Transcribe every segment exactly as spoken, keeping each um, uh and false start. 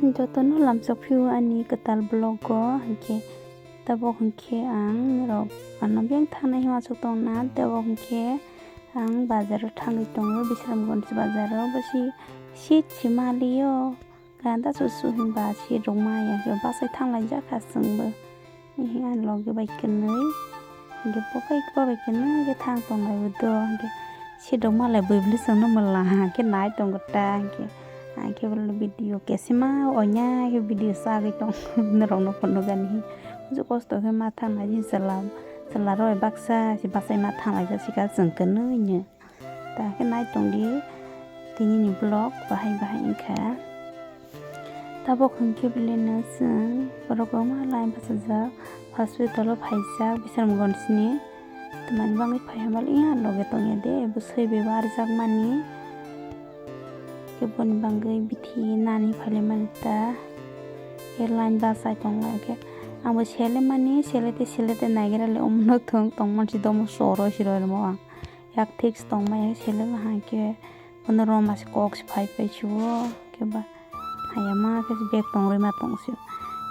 Jotono lamsok phio ani kwtal vlog o, hinkhe tabok hinkhe ang norok ano beng thangnai hima aswk tongna, tabok hinkhe ang bazar o thangwi tongo, Bisramganj bazar o, bosi seat se mali o, ganda chuchu hinba seat rok maya khe bachai thanglaijak kha chwngbo. Hihi ang logi bai kwnwi, hinkhe bo bai, bo bai kwnwi khe thang tong lai bo do, hinkhe seat rok malai bwbli chwngno mwla ha khe nai tongo ta, hinkhe ang khe bo video kesima onya khe video chagwi tong norokno phunukgani hi. Bujo kosto khe ma thang nai chwla, chwla rok bai baksa se bachai ma thang laijak sika chwng kwnwi no. Ta khe nai tong di tini ni vlog bahai bahai wngkha. Tabok hwnkhe belai no chwng borok kwbangma line bachajak hospital o phaijak Bisramganj ni. Tamani bagwi phai hwnba le ya loge tong ya de bo swi bai barjak mani. Khe boni bagwi bithi nani phai lai mani ta. Khe line bachai tong lai khe ang bo sele mani sele te sele te naigra le omo no thwng tong man si domo soro si roi rwma ang. Yak thik se tong maya sele ma hai khe bono roma se kok se phai phai sio khe ba hayama khe se bag tong rwi ma tong sio.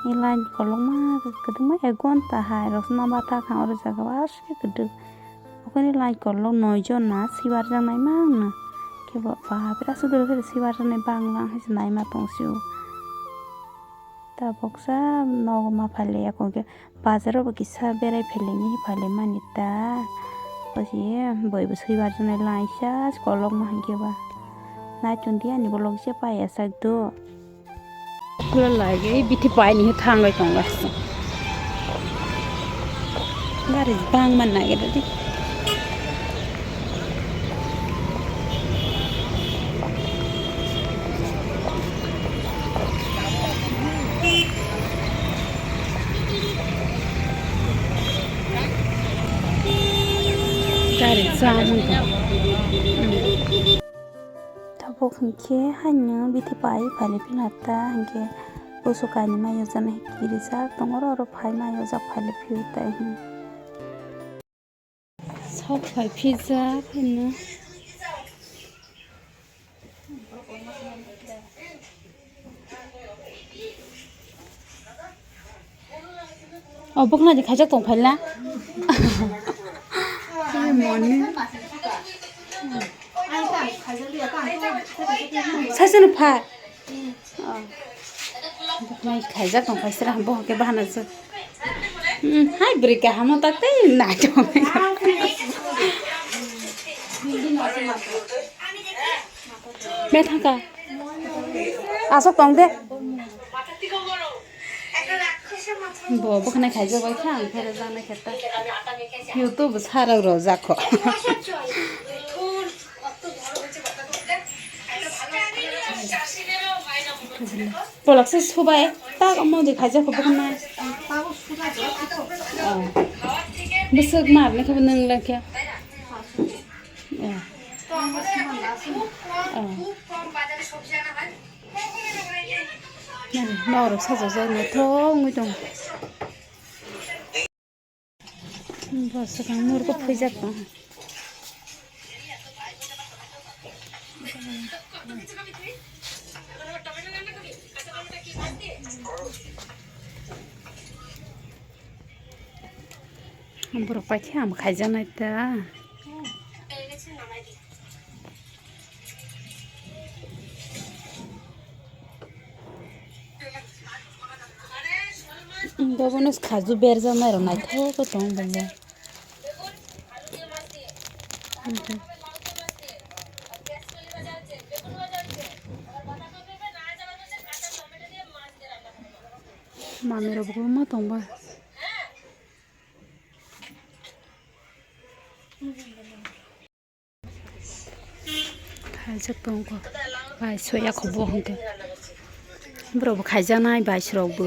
E line kolokma kwdwkma ek ghonta hai rok se ma bata kha oro jaga o aswk khe kwdwk. Okhorni line kolok noi jon na swibar jak nai mang no khe bo bapre aswk duro khe swibar jak nai bang lang hai se nai ma tong sio. Taboksa nogo ma phailaia kongkhe bazaro bo kisa berai phailaini phailaimani ta. Bosi boi bo swibar jwnai laisa kolokma hinkhe ba. Naichun di ani bolok se paiya sak do. Khula lagi bithi paini he thanglai tongo. Gari bangma nagede di. Gari jam wngkha. Tabuk hinkhe haino bithi pai phailai phila ta hinkhe busu kainwi ma yojana hinkhe kirijak tongo oro oro phai ma yojak phailai phio ta hinkhe. Sok phai phijak hino. O bwkhwnai de khaijak tong phaila. Moni. Saisano pha. Bwkhwnai khaijak tong phaisra bo hwnkhe bahana se. Hai bwrwi kahamo tak tei naithok. Methangka. Aswk tong de. Bo bwkhwnai khaijak bai kha ang phere janai khe ta. YouTube sarok rojak kho. Polak se subai tak omo de khaijak kho bwkhwnai. Bwswk ma abni khe bo nwng lai khe. Norok sajajak naithok wngwi tongo. Bo swkang murgo phuijak tong. Borok paikhe ang bo khaijaknai ta. Dobono khaju berjaknai rok naithok khe tongo bo. Mami rok bo ma tongba. Khaijak tongo. Bai soya kho bo hwnkhe. Borok bo khaijaknai bai srok bo.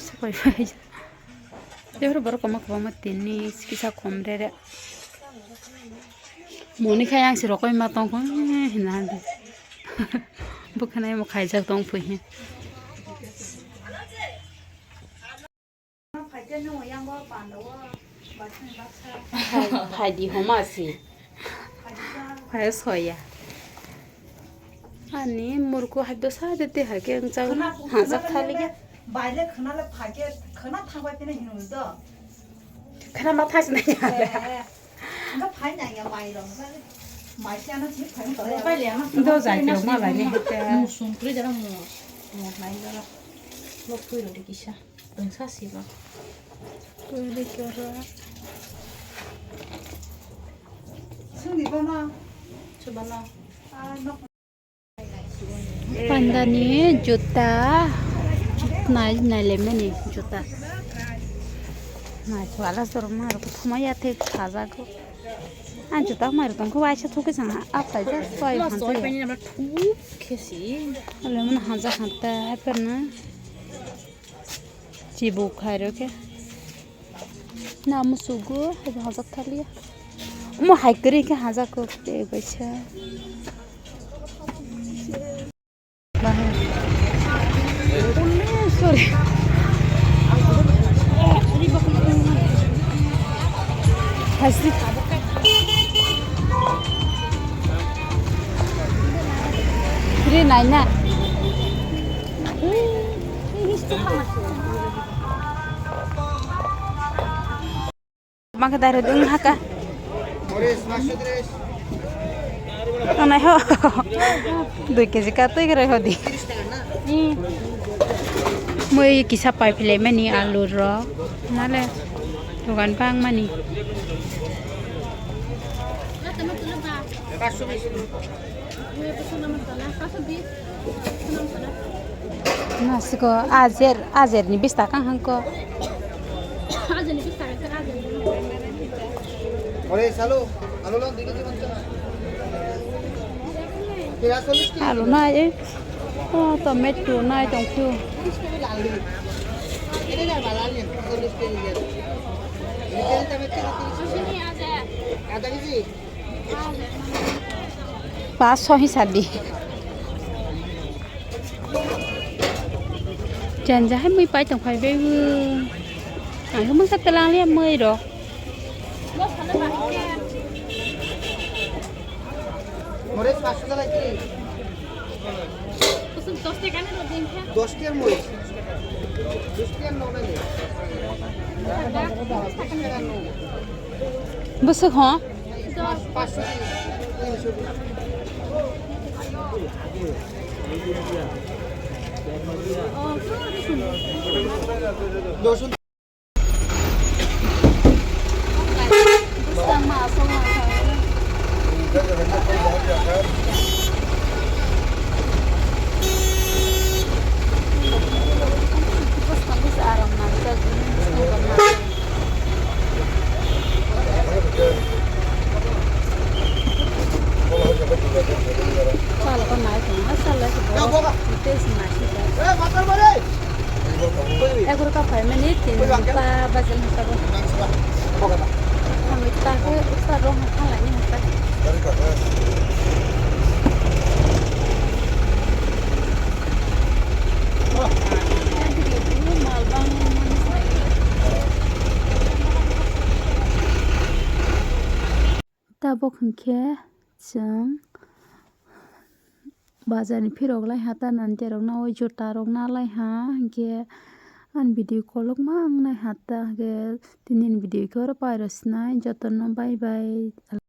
Sokoi bai. Tei borok kwbangma kwbangma tini kisa khom rere. Moni khai ang se rokoi ma tongkho hinna hande. Bwkhwnai mo khaijak tong phui he. Phaidi homa si. Phai soya. Ani murku hai do sa de te hai ke ang chang ha jak thali ge. Baile khana le phai ke khana thang bai tene hinu do. Khana ma thas na ya. Nga phai na ya mai rong. Mai siya na chi phai na. Bai le na. Do jai ke ma lai ne hete. Musung kri jara mo. Mo nai jara. Lo pui ro de kisa. Tungsa siba. Pui ro kora. Sung di bono. Chubano. Ah, no. Pandani juta nai nailemani juta. Nai wala sorma aro thoma ya thik thajago. An juta mai tong ko waisa thuke sanga apai ja soi hanse. Soi pani nama thuk khesi. Ale mana hanja hanta aperna. Chibu khairo khe. Na musugo, hebo hajak thaliya. Omo hai kwrwi khe hajak kok te baisa. Sorry. Hasri. Ri naina. Mangkha dare dung haka. Tanai ho. Dui kg ka twi gre hodi. Mui kisa pai philai mani alu ro. Nale dogan bang mani. Masiko ajer, ajer ni bis taka hangko. Ore, salo, alo lang dikit sih, Bang. Kira solis kilo. Alo nai, eh. Oh, tomato nai tong kho. Ini kan malah nih, solis kilo ya. Ini kan tomato tiris kilo. Ada gizi. Pas so hi sadi. Janja hai mui pai tong phai bai. Ang mung sa telang le mui ro. Moric পাঁচশো টাকা কি? দশ টাকার মরিচ। দশ টাকার নয় নেই। Bwswk ho? পাঁচশো, তিনশো। দশ। Egaroh ta phaimani tinta bajan hwnkhe bo. Thangwi ta khe usta rok thanglaini hwnkhe. Tabuk hwnkhe chwng bazar ni phirok lai ha ta nani terok nw juta rok nw lai ha hwnkhe ani video kolokma wngnai ha ta hwnkhe tini ni video khe oro pai rw sinai jotono bye bye.